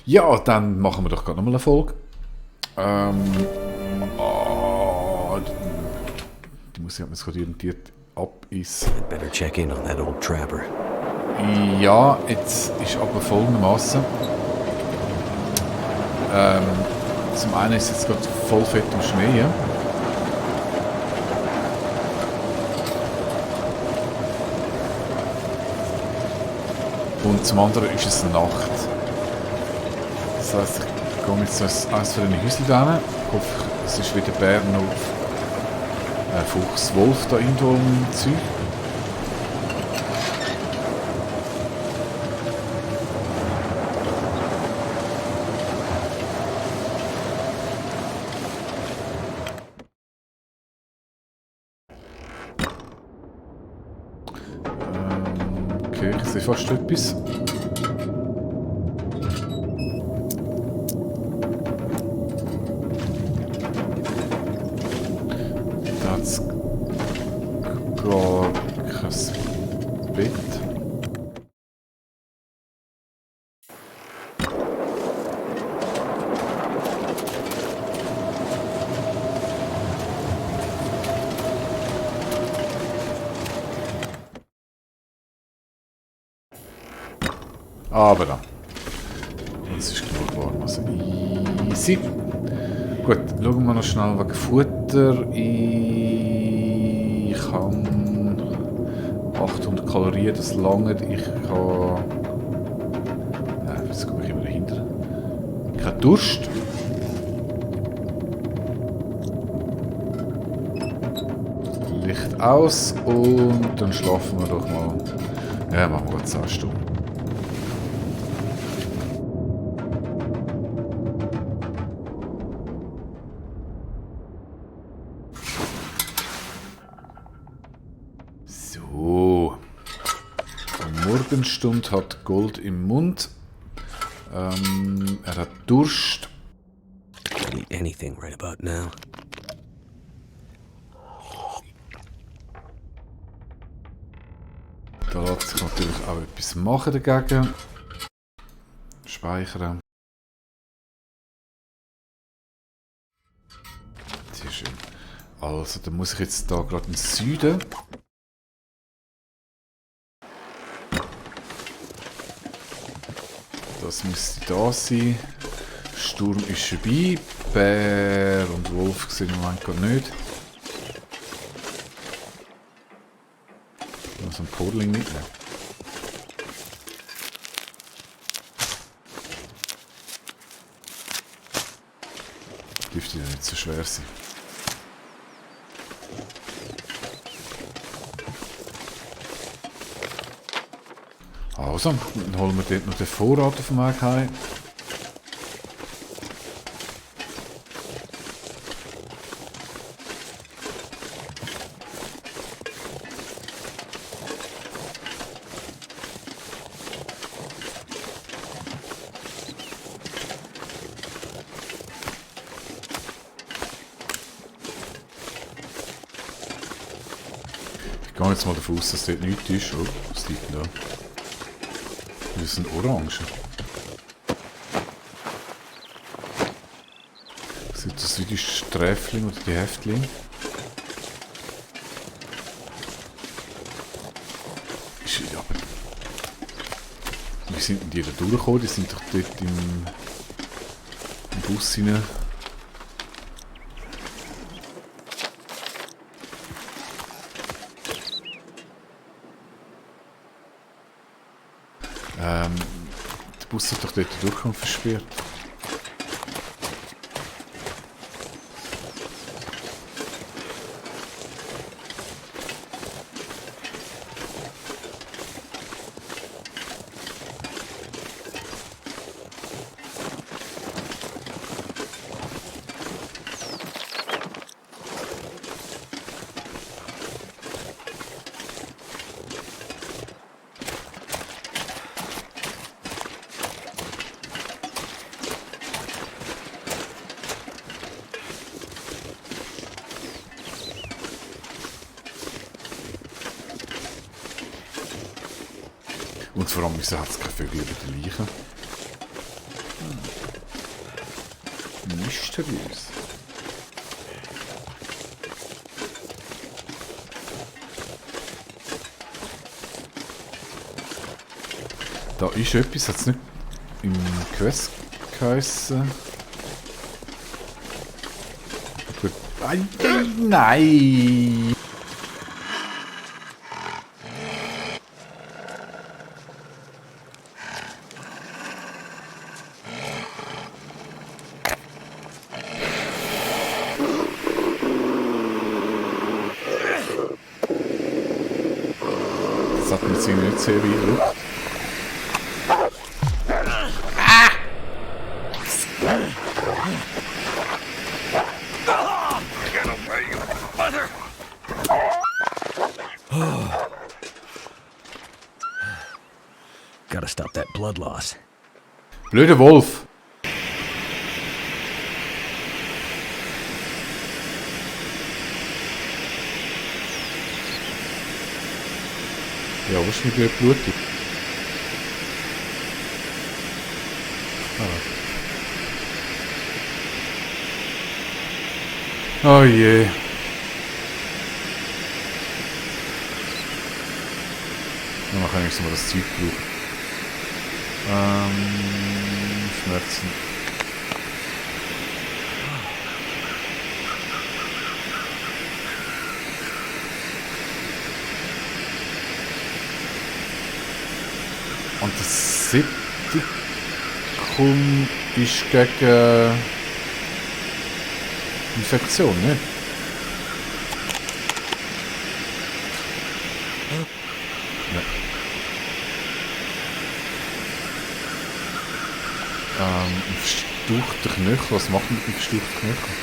Ja, dann machen wir doch gerade nochmal eine Folge. Die Musik hat mir gerade orientiert ab ist. I'd better check in on that old trapper. Ja, jetzt ist aber folgendermaßen. Zum einen ist es jetzt gerade voll fett im Schnee. Ja? Und zum anderen ist es Nacht. Das heisst, ich gehe jetzt eins von den Häuschen hin. Ich hoffe, es ist weder Bär noch Fuchs, Wolf da irgendwo im Zeug. Okay, ich sehe fast etwas. Da hat es gar kein Bett. Aber da. Es ist genug warm. Also easy. Gut, schauen wir noch schnell wegen Futter. Ich habe 800 Kalorien, das langt. Ich habe... jetzt komme ich immer dahinter. Ich habe Durst. Licht aus und dann schlafen wir doch mal. Ja, machen wir gerade 10 Stunden. So. Die Morgenstund hat Gold im Mund. Er hat Durst. Can't eat anything right about now. Da lässt sich natürlich auch etwas machen dagegen. Speichern. Sehr schön. Also, dann muss ich jetzt da gerade ins Süden. Das müsste da sein. Sturm ist vorbei. Bär und Wolf sehen im Moment gar nicht. Ich muss einen Podling mitnehmen. Dürfte ja nicht so schwer sein. Also, dann holen wir dort noch den Vorrat auf dem Weg heim. Ich gehe jetzt mal davon aus, dass dort nichts ist. Oh, was liegt denn da? Das sind Orangen. Sieht das wie die Sträfling oder die Häftlinge? Ja, aber wie sind denn die da durchgekommen? Die sind doch dort im Bus rein. Der Bus hat doch dort den Durchgang versperrt. Und vor allem, wieso hat es keine Vögel über die Leichen? Mysteriös. Da ist etwas, hat es nicht im Quest geheissen? Gut. Nein! Das hat man jetzt nicht sehr weit. Gotta stop that blood loss. Blöder Wolf! Ja, was ist mit dir blutig? Oh je. Dann kann ich mal das Zeug brauchen. Schmerzen. Und das Septikum ist gegen Infektion, ne? Ja. Ein verstauchter Knöchel, was macht man mit einem verstauchten Knöchel?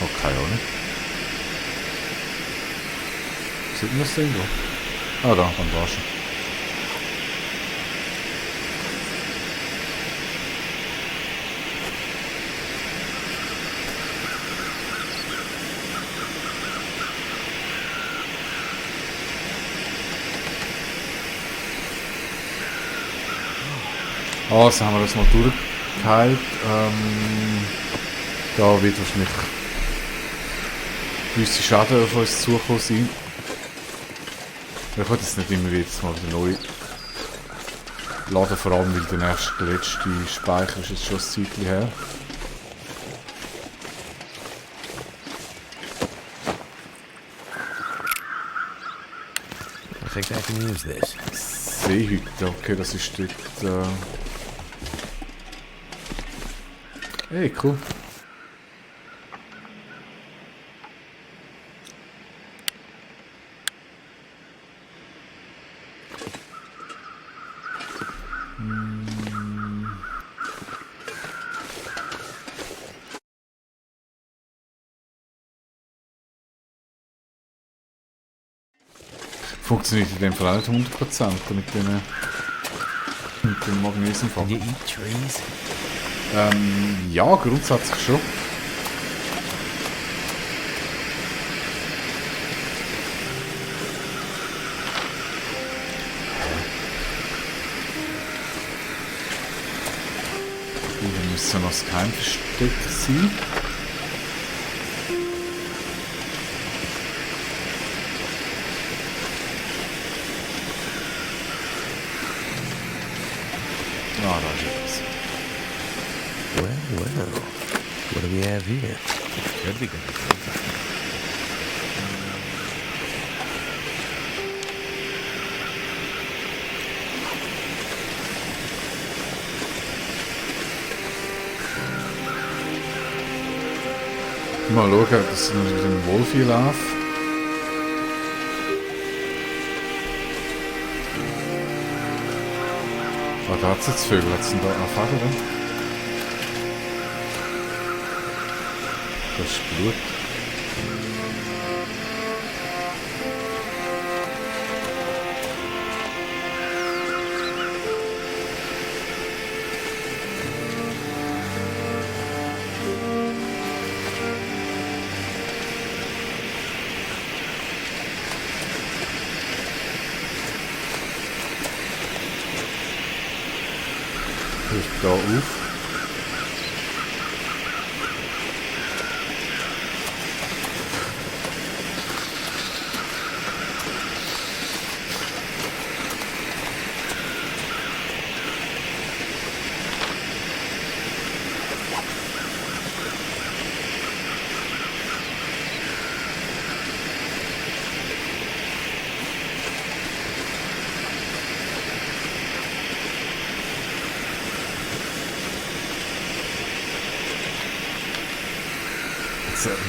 Okay, oder? Sieht man das Ding da? Ah, da, Bandage. Also haben wir das mal durchgeheilt. Da wird wahrscheinlich gewisse Schaden auf uns zukommen sein. Ich will jetzt nicht immer wieder mal wieder neu laden, vor allem weil der letzte Speicher ist jetzt schon ein Zeitchen her. I think I can use this. Seehütte, okay, das ist dort. Hey, cool. Funktioniert in dem Fall auch nicht 100% mit dem Magnesiumfang. Can you eat trees? Ja, grundsätzlich schon. Hier müssen noch das Geheimversteck sein. Ah, da ist etwas. Well, what do we have here? Could be good. Mal schauen, dass ich noch mit dem Wolf hier laufe. Ah, da hat es jetzt Vögel. Hat es denn da eine Feder? Das ist Blut. Hört da auf.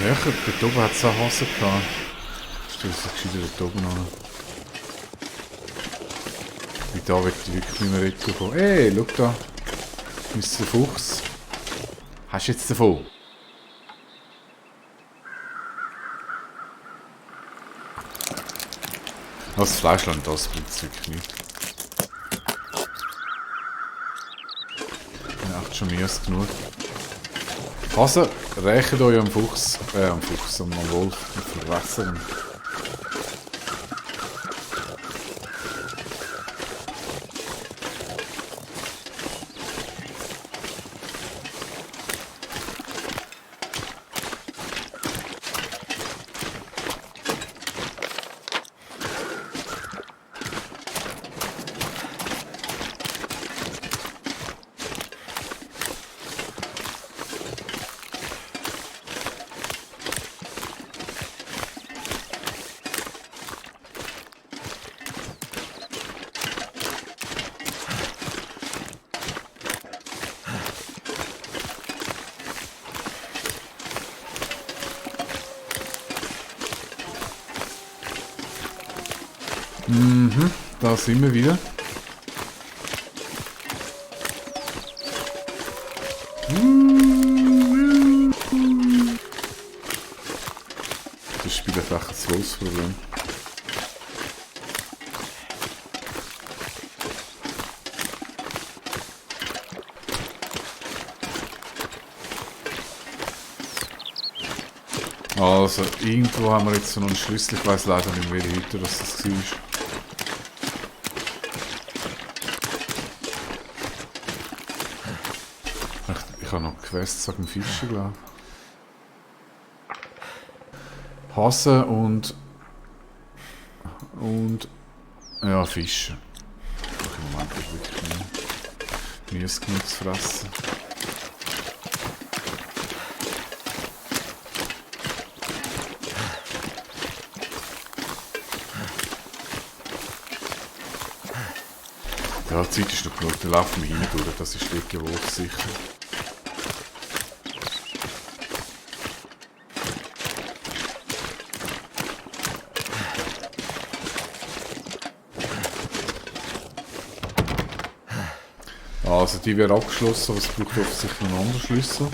Näher, dort oben hat es eine Hase gehabt. Stell es gescheiter dort oben an. Wie da wird ich wirklich nicht mehr retour kommen. Ey, schau da. Mr. Fuchs. Hast du jetzt davon? Das Fleischland, das bringt es wirklich nicht. Ich habe echt schon mehr als genug. Hase, rächt euch am Fuchs, am Wolf, und verwässern. Mhm, da sind wir wieder. Das Spiel hat echt ein zweites Problem. Also, irgendwo haben wir jetzt so noch einen Schlüssel. Ich weiß leider nicht, welche Hütte das war. Ich habe noch Quests wegen Fischen, glaube ich. Hase und ja, Fische. Im Moment ist wirklich Müsse genug zu fressen. Ja, die Zeit ist noch genug, dann laufen wir rein durch, das ist wirklich sicher. Also die wäre abgeschlossen, aber es braucht offensichtlich noch einen anderen Schlüssel.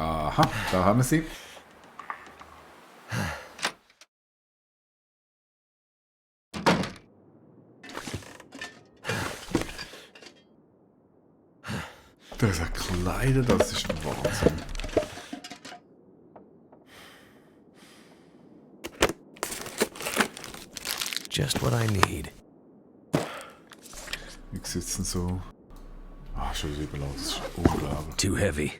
Aha, da haben wir sie. Das ist ein Kleider, das ist ein Wahnsinn. Just what I need. Wie sieht es denn so? Ah, schon wieder überladen, das ist unglaublich. Too heavy.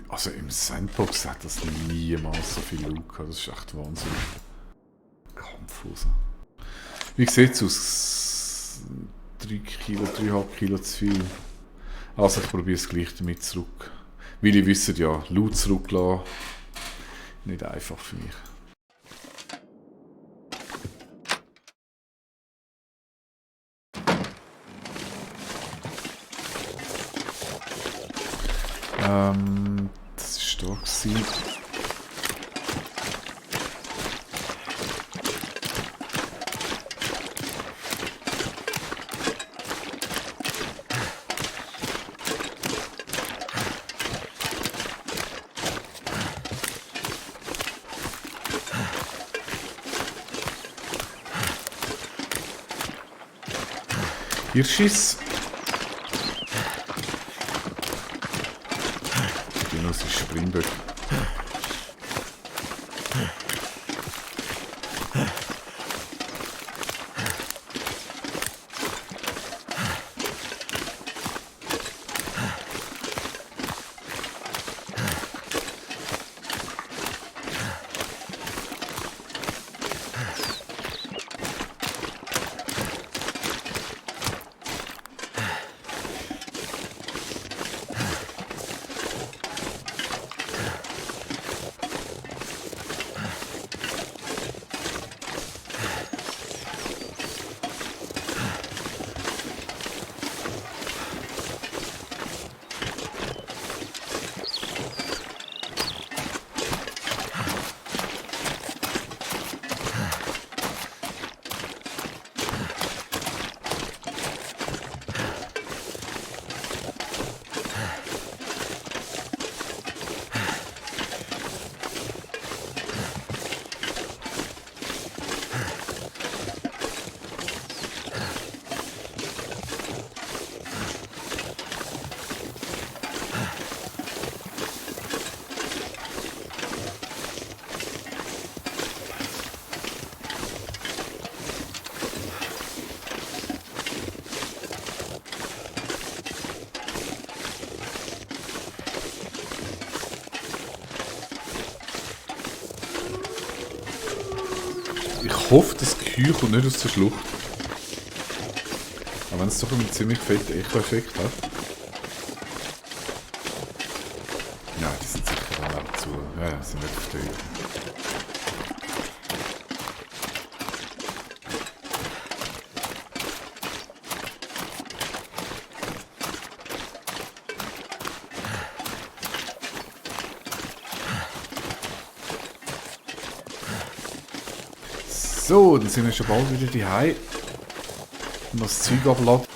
Also im Sandbox hat das niemals so viel Loot gehabt. Das ist echt Wahnsinn. Kampfhose. Wie sieht es aus? 3 Kilo, 3,5 Kilo zu viel. Also ich probiere es gleich damit zurück. Weil ich wisse ja, Loot zurücklassen, nicht einfach für mich. Das ist da gewesen. Hirschis. Genoss ist Springböck. Ich hoffe, das Kühe kommt nicht aus der Schlucht. Aber wenn es doch einen ziemlich fetten Echo-Effekt hat. Ja, die sind sicher alle zu. Ja, sind nicht auf der Höhe. So, dann sind wir schon bald wieder daheim. Und das Zeug abladen.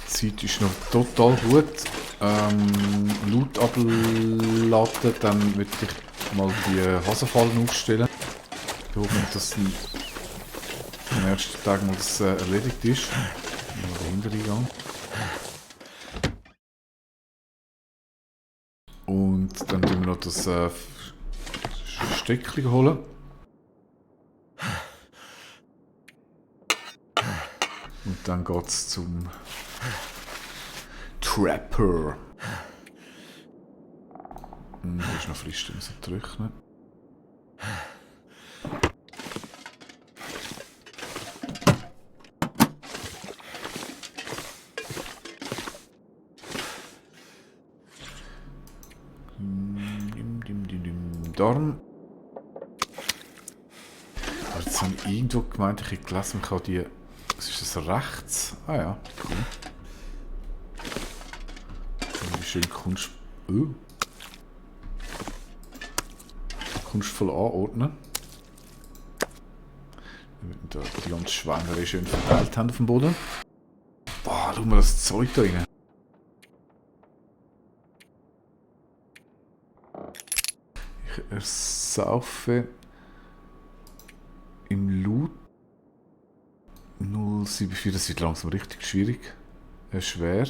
Die Zeit ist noch total gut. Loot abladen, dann würde ich mal die Hasenfallen aufstellen. Ich hoffe, dass am ersten Tag mal das erledigt ist. Mal dahinter eingegangen. Und dann tun wir noch das Steckchen holen. Und dann geht es zum Trapper. Da ist noch frisch, den müssen wir trocknen. Darm. Aber jetzt habe ich irgendwo gemeint, ich hätte gelesen, man kann die. Was ist das rechts? Ah ja, cool. Wie schön kunstvoll anordnen. Damit wir die ganze Schwangere schön verteilt haben auf dem Boden. Boah, schau mal das Zeug da rein. Ich ersaufe im Loot 074, das wird langsam richtig schwierig. Schwer.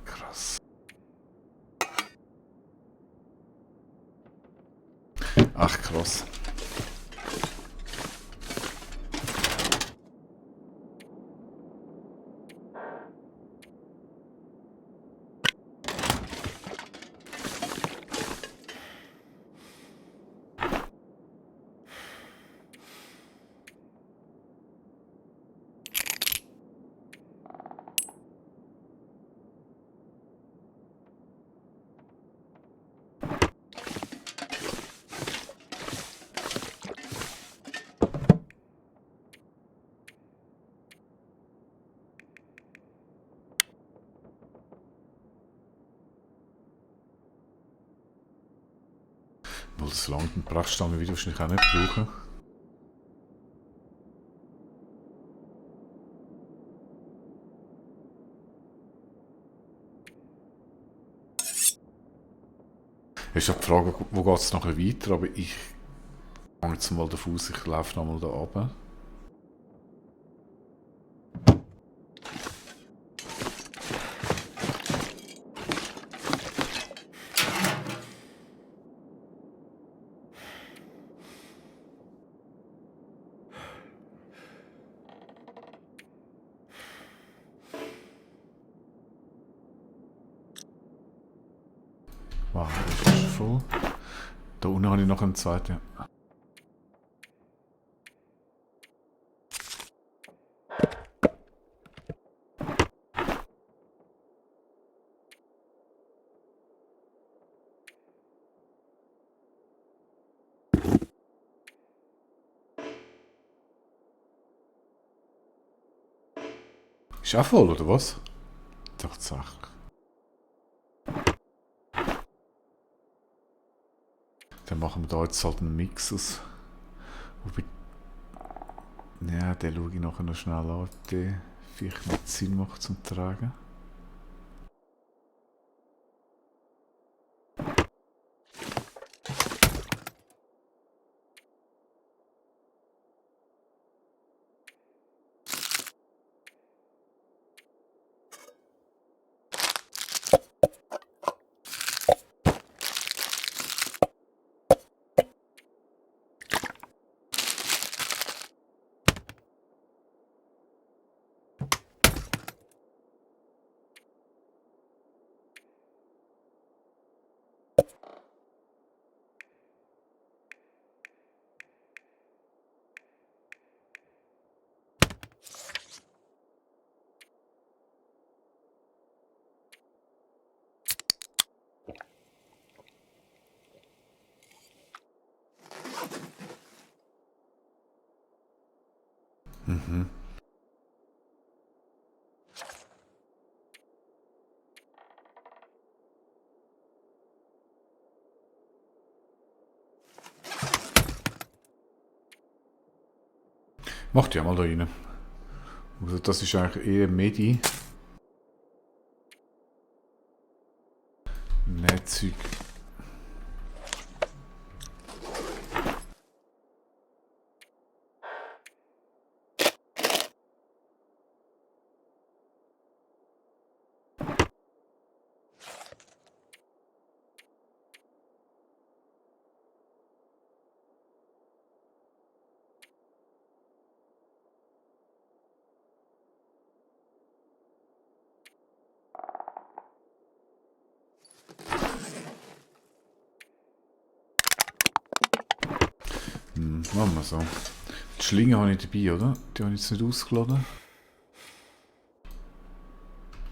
Krass. Ach krass. Weil das lange den Brachstangen wieder wahrscheinlich auch nicht brauchen. Es ist ja die Frage, wo geht es nachher weiter, aber ich gehe jetzt mal davon aus, ich laufe nochmal da runter. Wow, das ist voll. Da unten habe ich noch einen zweiten. Ist auch voll, oder was? Tatsächlich. Dann machen wir da jetzt halt einen Mix aus. Wobei, ja, den schaue ich nachher noch schnell an, ob der vielleicht nicht Sinn macht zum Tragen. Mhm. Macht ja mal da rein. Also das ist eigentlich eher Medi. Nähzeug. Machen wir so. Die Schlinge habe ich dabei, oder? Die habe ich jetzt nicht ausgeladen.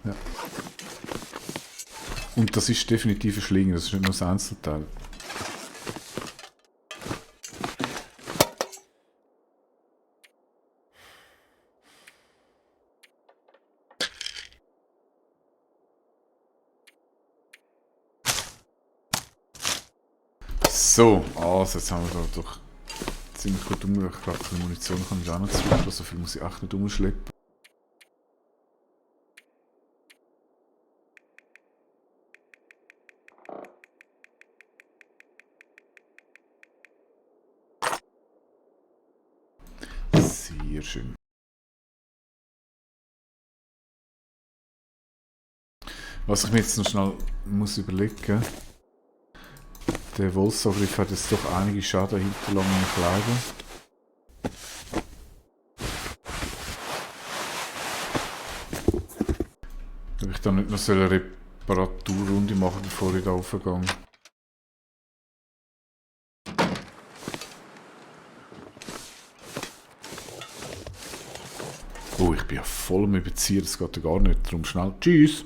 Ja. Und das ist definitiv eine Schlinge, das ist nicht nur das Einzelteil. So, also jetzt haben wir da doch ziemlich gut umgebracht. Ich glaube, die Munition kann ich auch noch zurück, so viel muss ich echt nicht umschleppen. Sehr schön. Was ich mir jetzt noch schnell muss überlegen, Der Wolfsangriff hat jetzt doch einige Schaden hinterlassen im Kleider. Ob ich da nicht noch eine Reparaturrunde machen, bevor ich da raufgehe. Oh, ich bin ja voll am Überziehen, das geht ja gar nicht. Darum schnell. Tschüss!